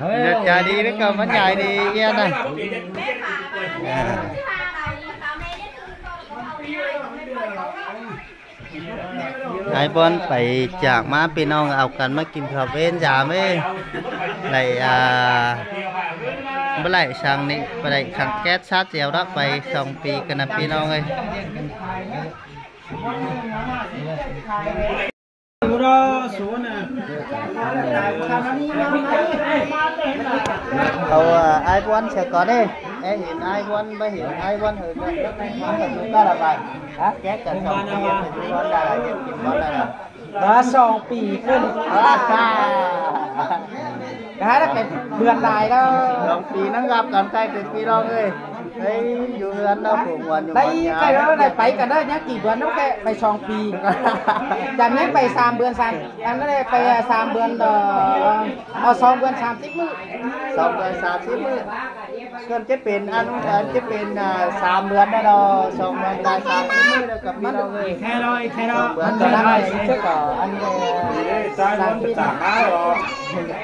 ເອີ ໃຈດີແລ້ວກໍມັນໃຫຍ່ດີເອີຍນະ ເອີ ໄອ້ບອນໄປຈາກມາ ພີ່ນ້ອງເອົາກັນມາກິນເຂົ້າເວັນຍາມເອີຍ ໄດ້ ອ່າ ບໍ່ໄດ້ສັງນີ້ ບໍ່ໄດ້ສັງແກັດຊາດແຈ່ວດອກ ໄປສອງປີກັນນະ ພີ່ນ້ອງເອີຍ. ເຂົາ ເອີ ອ້າຍບວນເສຍກ່ອນເດ້ ໄດ້ເຫັນອ້າຍບວນ ບໍ່ເຫັນອ້າຍບວນເຮີ ກໍຢູ່ກະລະບາຍ ແກ້ກັນສອງປີ ເຮັດຢູ່ບ່ອນໃດ ເຮັດກິນບ່ອນໃດລະ ມາສອງປີຂຶ້ນ ກະໄດ້ເປັນເດືອນຫຼາຍແລ້ວ ສອງປີນັ່ງຮັບກັນໃກ້ເປັນພີ່ນ້ອງເອີຍ. ໄດ້ຢູ່ເຮືອນເນາະ ຜົວມ່ວນຢູ່ ໄດ້ ໄດ້ໄປກັນເດີ ຍັງກີ່ເດືອນນຳແກໄປສອງປີ ຈາກນີ້ໄປສາມເດືອນ ສາມ ອັນນັ້ນໄປສາມເດືອນ ເອີ ເອົາສອງເດືອນສາມສິບມື້ ສອງເດືອນສາມສິບມື້ ເກີນຈະເປັນ ອັນ ອັນຈະເປັນ ອ່າ ສາມເດືອນແລ້ວເນາະ ສອງເດືອນກາຍສາມສິບມື້ແລ້ວກັບພີ່ນ້ອງເອີຍ ແຄ່ລອຍ ແຄ່ລອຍ ເດືອນກາຍສາມສິບມື້ ອັນ ເອີ ຊາຍມັນໄປຕາກມາເນາະ.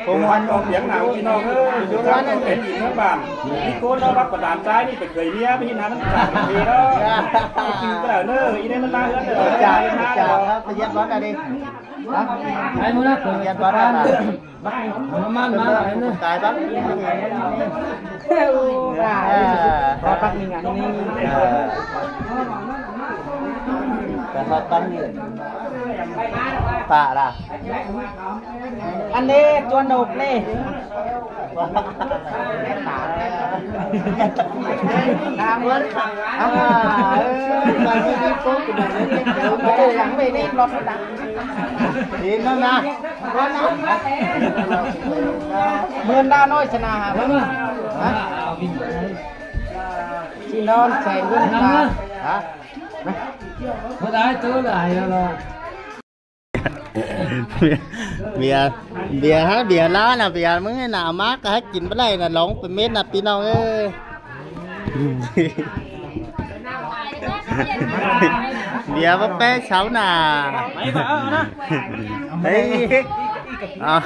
ຜົວມ່ວນອອກຫຍັງໜາວພີ່ນ້ອງເອີຍ ຢູ່ບ້ານນັ້ນເປັນອີກເມືອງບ້ານ ມີໂກນເນາະ ບັກປະດານຊາຍນີ້ໄປເຄີຍເມຍໄປເຮັດຫາມັນສາກເພເນາະ ກິນກໍໄດ້ເນີ ອີນີ້ມັນມາເຮືອນເດີ ຈາກ ຈາກໄປເຮັດວັດອັນນີ້ ຮະ ໄປມື້ນະ ໄປເຮັດວັດອັນນັ້ນ ມັນມາ ກາຍບັກ ເອີ ຂໍປັກນີ້ງານນີ້ ເອີ ແຕ່ຂໍປັກນີ້ ປະລະ ອັນນີ້ຕົວນົກນີ້ ຖາມເພິ່ນ ອ່າ ເອີ ເຈົ້າຫຍັງໄປນີ້ ລົດນະ ເຫັນແລ້ວນະ ໝື່ນດາວນ້ອຍຊະນະ ຫາເບິ່ງ ຮະ ຊິນອນແສງເບິ່ງ ຮະ ບໍ່ໄດ້ໂຕຫຼາຍແລ້ວເນາະ. ເບຍ ເບຍ ເບຍ ຮະ ເບຍລາວນະ ເບຍ ມຶງໃຫ້ໜາມາກະໃຫ້ກິນບໍ່ໄດ້ນະ ຫຼອງເປັນເມັດນະ ພີ່ນ້ອງເອີຍ ເບຍບໍ່ແປເຊົານະ ເຮີ້ຍ ເອົາ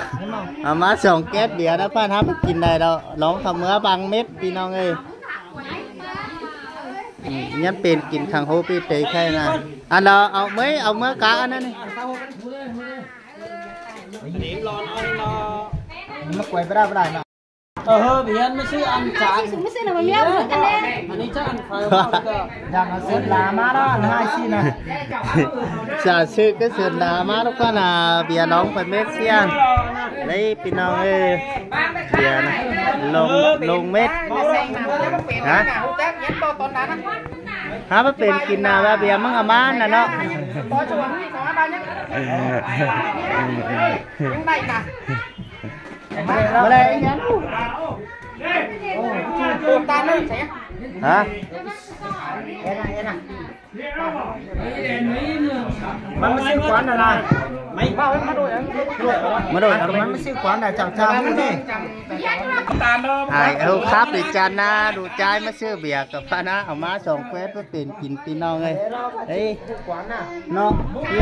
ເອົາມາສອງແກັດເບຍນະ ພານຫາໄປກິນໄດ້ດອກ ຫຼອງເຂົ້າເມືອບັງເມັດ ພີ່ນ້ອງເອີຍ. ອືມ ຍັງເປັນກິນຄັງໂຮປີເຕໄຂ່ນະ ອັນລະ ເອົາເມີ ເອົາເມືອກະອັນນັ້ນນີ້ ມາກວຍບໍ່ໄດ້ ບໍ່ໄດ້ເນາະ ເອີ ເຮີ້ຍ ເບຍມາຊື້ອັນຈານ ມາຊື້ນະ ມາເມຍກັນແດ່ ອັນນີ້ຈານໄຟ ຢາກເອົາເຊີນລາມາເນາະ ອັນຫ້າສີ່ນະ ສາຊື້ກະເຊີນລາມາ ທຸກຄົນນະ ເບຍລອງໄປເມັດຊຽງເດ້ ພີ່ນ້ອງເອີຍ. ເບຍນະ ລົງ ລົງເມັດ ຮະ ຫາມາເປັນກິນນະ ວ່າເບຍມຶງເອົາມານະເນາະ ມາແລ້ວອີຫຍັງ ຮະ ມັນມາຊື້ຂວັນນະນະ ມາໂດດ ມາໂດດ ມັນມາຊື້ຂວັນນະ ເຈົ້າ ເຈົ້ານີ້ ອ້າຍເອົາຄັບອີກຈານນະ ດູຈາຍມາຊື້ເບຍກັບພານະ ເອົາມາສອງແກັດໄປເປັນກິນ ພີ່ນ້ອງເອີຍ ເອີ ເນາະ ເອີ